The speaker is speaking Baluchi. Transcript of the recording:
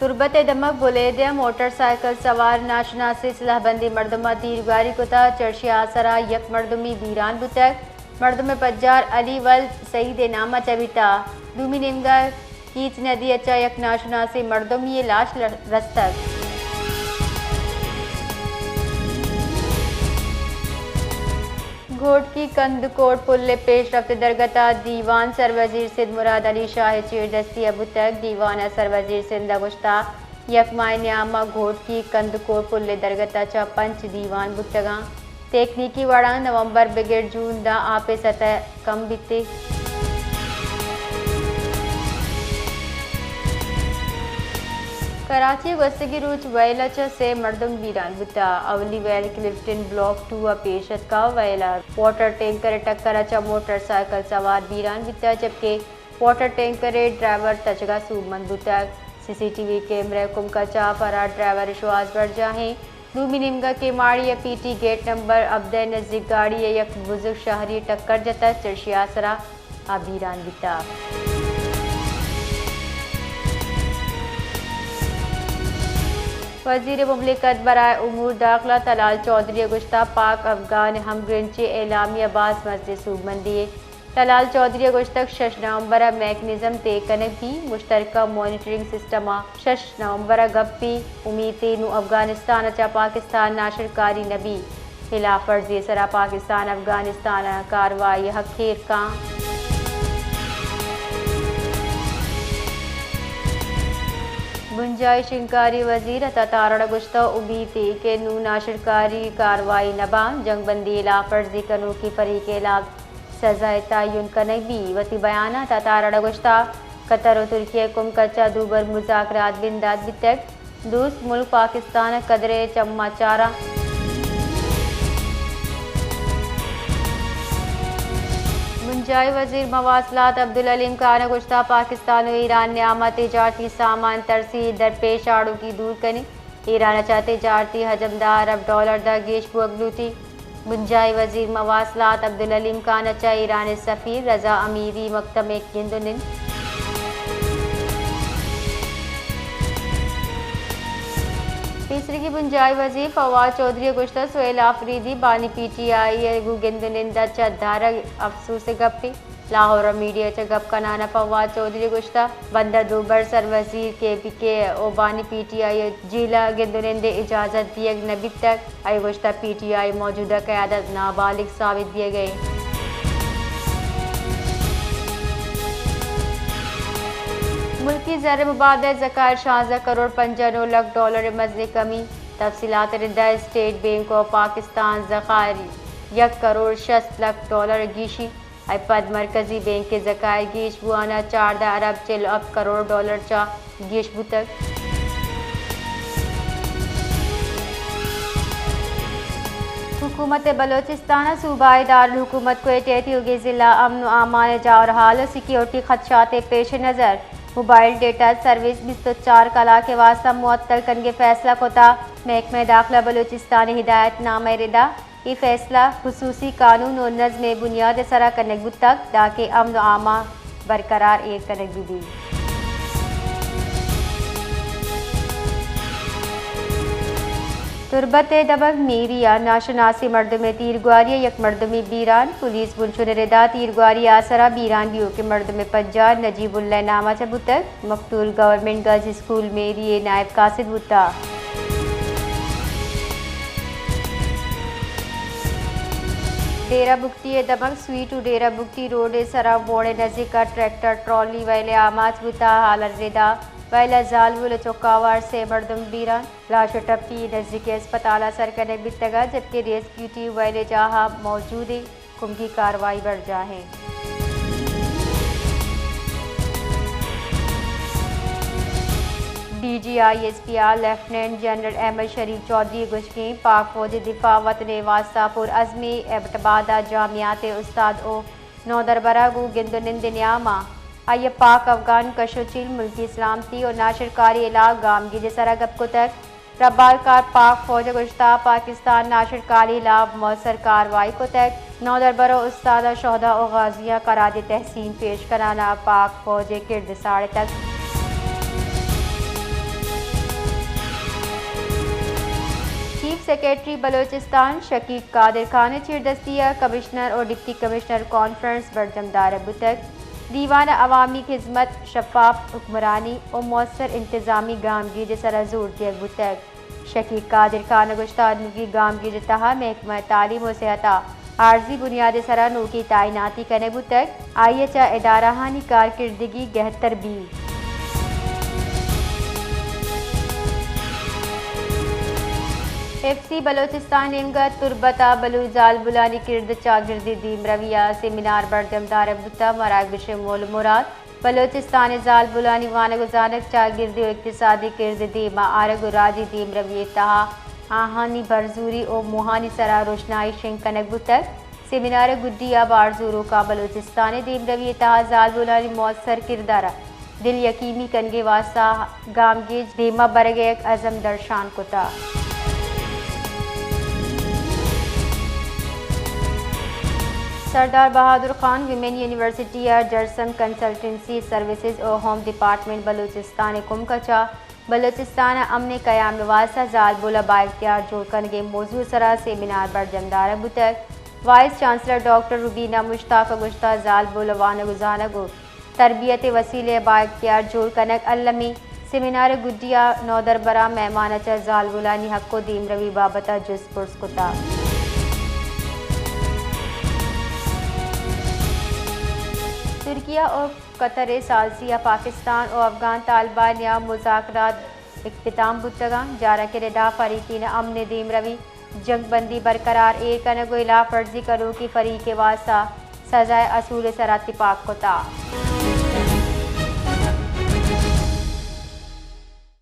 تربت ءِ دمگ بلیدہ ءَ موٹر سائیکل سوار ناشناسیں سلاہ بندیں مردم ءَ تیرگواری کتگ، چرشی ءِ آسر ءَ یک مردمے بیران بوتگ۔ مردم ءِ پجار علی ولد سعید ءِ نام ءَ چہ بیتگ۔ دومی نیمگ ءَ کیچ ندی ءَ چہ یک ناشناسیں مردمے ءِ لاش ل-، رستگ۔ گھوٹکی کندکوٹ پل ءِ پیش رفت ءِ درگت ءَ دیوان سروزیر سندھ مراد علی شاہ ءِ چیردستی ءَ بوتگ۔ دیوان ءَ سروزیر سندھ ءَ گوشتگ، یک ماہ ءِ نیام ءَ گھوٹکی کندکوٹ پل ءِ درگت ءَ چہ پنچ دیوان بوتگ اَنت۔ تکنیکی وڑ ءَ نومبر بگر جون داں آپ ءِ سطح کم بیت۔ کراچی ءَ گوستگیں روچ وئیل ءَ چہ سے مردم بیران بوتگ۔ اولی وئیل کلفٹن بلاک ٹو ءَ پیش اتکگ۔ وئیل ءَ واٹر ٹینکر ءِ ٹکر ءَ چہ موٹر سائیکل سوار بیران بوتگ، جبکہ واٹر ٹینکر ءِ ڈرائیور تچگ ءَ سوبمند بوتگ۔ سی سی ٹی وی کیمرہ ءِ کمک ءَ چہ فرار ڈرائیور ءِ شوہاز برجاہ اِنت۔ دومی نیمگ ءَ کیماڑی ءِ پی ٹی گیٹ نمبر ہبدہ ءِ نزیک گاڑی ءَ یک بزگ شہری ءَ ٹکر جتگ، چرشی ءِ آسر ءَ آ بیران بیتگ۔ وزیر مملکت برائے امور داخلہ طلال چوہدری ءَ گوشتگ، پاک افغان ہمگرنچی ءِ اعلامیہ باز مزنیں سوبمندی یے۔ طلال چوہدری ءَ گوشتگ، شش نومبر ءَ میکنزم تیگ کنگ بیت، مشترکہ مانیٹرنگ سسٹم ءَ شش نومبر ءَ گپ بیت۔ امیت اِنت نوں افغانستان ءَ چہ پاکستان ناشرکاری نہ بیت۔ ہلاف ورزی ءِ سرا پاکستان افغانستان ءَ کاروائی ءِ حق ایر کنت۔ بنجاہی شنگکاری وزیر عطا تارڑ ءَ گوشتگ، امیت اِنت کہ نوں ناشرکاری کاروائی نہ بنت، جنگ بندی ءِ ہلاف ورزی کنوکیں فریق ءِ ہلاپ سزا ءِ تعین کنگ بیت۔ وتی بیان ءَ عطا تارڑ ءَ گوشتگ، قطر ءُ ترکیہ ءِ کمک ءَ چہ دوبر مذاکرات بندات بیتگ۔ دوست ملک پاکستان ءِ قدر ءِ چم ءَ چار اَنت۔ بنجاہی وزیر مواصلات عبدالعلیم خان ءَ گوشتگ، پاکستان ءُ ایران ءِ نیام ءَ تجارتی سامان ترسیل درپیش آڑوکی دور کنیں۔ ایران ءَ چہ تجارتی حجم دہ ارب ڈالر داں گیش بوگ لوٹیت۔ بنجاہی وزیر مواصلات عبدالعلیم خان ءَ چہ ایران ءِ سفیر رضا امیری مکتمک گند ءُ نند۔ پیسریگیں بنجاہی وزیر فواد چوہدری ءَ گوشتگ، سہیل آفریدی بانی پی ٹی آئی ءَ گوں گند ءُ نند ءَ چہ دارگ افسوس ءِ گپے۔ لاہور ءَ میڈیا ءَ چہ گپ کنان ءَ فواد چوہدری ءَ گوشتگ، بندہ دوبر سروزیر کے پی کے ءُ بانی پی ٹی آئی ءَ جیل ءَ گند ءُ نند ءِ اجازت دیگ نہ بیتگ۔ آئی ءَ گوشتگ، پی ٹی آئی ءِ موجودہ قیادت نابالغ ثابت بیگ ءَ اِنت۔ ملکی زر مبادلہ ءِ ذخائر شانزدہ کروڑ پنجاہ نو لکھ ڈالر ءِ مزنیں کمی۔ تفصیلات ءِ ردا اسٹیٹ بینک آف پاکستان ءِ ذخائر یک کروڑ شست لکھ ڈالر ءَ گیشی۔ آئی ءَ پد مرکزی بینک ءِ ذخائر گیش بوان ءَ چاردہ ارب چل ءُ ہپت کروڑ ڈالر چہ گیش بوتگ۔ حکومت بلوچستان ءَ صوبائی دارالحکومت کوئٹہ ءِ تیوگیں ضلع امن ءُ امان ءِ جاور حال ءُ سیکیورٹی خدشات ءِ پیش نظر موبائل ڈیٹا سروس بیست ءُ چار کلاک ءِ واستہ معطل کنگ ءِ فیصلہ کتگ۔ محکمہ داخلہ بلوچستان ءِ ہدایت نامہ ءِ ردا اے فیصلہ خصوصی قانون ءُ نظم ءِ بنیاد ءِ سرا کنگ بوتگ، دانکہ امن ءُ امان برقرار ایر کنگ بہ بیت۔ تربت ءِ دمگ میری ءَ ناشناسیں مردم ءِ تیرگواری ءَ یک مردمے بیران، پولیس بنشون ءِ ردا تیرگواری ءِ آسرا بیران بیوکیں مردم ءِ پجار نجیب اللہ ءِ نام ءَ چہ بوتگ۔ مقتول گورنمنٹ گرلز اسکول میری ءِ نائب قاصد بوتگ۔ ڈیرہ بگٹی ءِ دمگ سویٹ ءُ ڈیرہ بگٹی روڈ ءِ سرا بوڑ ءِ نزیک ءَ ٹریکٹر ٹرالی وئیل ءَ آماچ بوتگ۔ حال ءِ ردا وئیل ءَ زالبول ءُ چکاوار سے مردم بیران، لاش ءُ ٹپی نزیکیں ہسپتال ءَ سر کنگ بیتگ، جبکہ ریسکیو ٹیم وئیل ءِ جاہ ءَ موجود اِنت۔ کمکی کاروائی برجاہ اِنت۔ D G I S P R lieutenant general Ahmed Sharif Chaudhry ءِ گوشگ اِنت، پاک فوج ءِ دفاع وطن ءِ واستہ پرعزم اِنت۔ ایبٹ آباد ءَ جامعات ءِ استاد ءُ نودربراں گوں گند ءُ نند ءِ نیام ءَ آئی ءَ پاک افغان کش ءُ چیل، ملکی سلامتی ءُ ناشرکاری ءِ ہلاپ گامگیج ءِ سرا گپ کتگ۔ ربارکار پاک فوج ءَ گوشتگ، پاکستان ناشرکاری ہلاپ مؤثر کاروائی کتگ۔ نودربر ءُ استاداں، شہدا ءُ غازیاں خراج تحسین پیش کنان ءَ پاک فوج ءِ کرد ساڑتگ۔ سیکرٹری بلوچستان شکیب قادر خان ءِ چیردستی ءَ کمشنر ءُ ڈپٹی کمشنر کانفرنس برجم دارگ بوتگ۔ دیوان ءَ عوامی خدمت، شفاف حکمرانی ءُ مؤثر انتظامی گامگیج ءِ سرا زور دیگ بوتگ۔ شکیب قادر خان ءَ گوشتگ، نوکی گامگیج ءِ تہا محکمہ تعلیم ءُ صحت ءَ عارضی بنیاد ءِ سرا نوکی تعیناتی کنگ بوتگ، آئی ءَ چہ ادارہانی کارکردگی گہتر بیت۔ ایف سی بلوچستان ءِ نیمگ ءَ تربت ءَ بلوچ زالبولانی کرد ءِ چاگردی دیمروی ءَ سیمینار برجم دارگ بوتگ۔ مراگش ءِ مول ءُ مراد بلوچستان ءِ زالبولانی وانگ ءُ زانگ، چاگردی ءُ اقتصادی کرد ءِ دیم ءَ آرگ ءُ راجی دیمروی ءِ تہا آہانی بھرزوری ءُ موہانی سرا روشنائی شنگ کنگ بوتگ۔ سیمینار ءِ گڈی ءَ بھر زوروکاں بلوچستان ءِ دیمروی ءِ تہا زالبولانی مؤثر کردار ءَ دل یکیمی کنگ ءِ واستہ گامگیج دیما برگ ءِ یک عزم درشان کتگ۔ سردار بہادر خان ویمن یونیورسٹی ءَ جرسم کنسلٹنسی سروسز ءُ ہوم ڈیپارٹمنٹ بلوچستان ءِ کمک ءَ چہ بلوچستان ءَ امن ءِ قیام ءِ واستہ زالبول ءِ بااختیار جوڑ کنگ ءِ موضوع ءِ سرا سیمینار برجم دارگ بوتگ۔ وائس چانسلر ڈاکٹر روبینہ مشتاق ءَ گوشتگ، زالبول ءِ وانگ ءُ زانگ ءُ تربیت ءِ وسیلہ ءَ بااختیار جوڑ کنگ المی۔ سیمینار ءِ گڈی ءَ نودربراں مہمان ءَ چہ زالبولانی حق ءُ دیمروی بابت ءَ جست پرس کتگ۔ ترکیہ ءُ قطر ءِ ثالثی ءَ پاکستان ءُ افغان طالبان ءِ مذاکرات اختتام بوتگ اَنت۔ جارکن ءِ ڈاہ فریقین ءَ امن ءِ دیمروی، جنگ بندی برقرار ایر کنگ ءُ ہلاف ورزی کنوکیں فریق ءِ واستہ سزا ءِ اصول ءِ سرا تپاک کتگ۔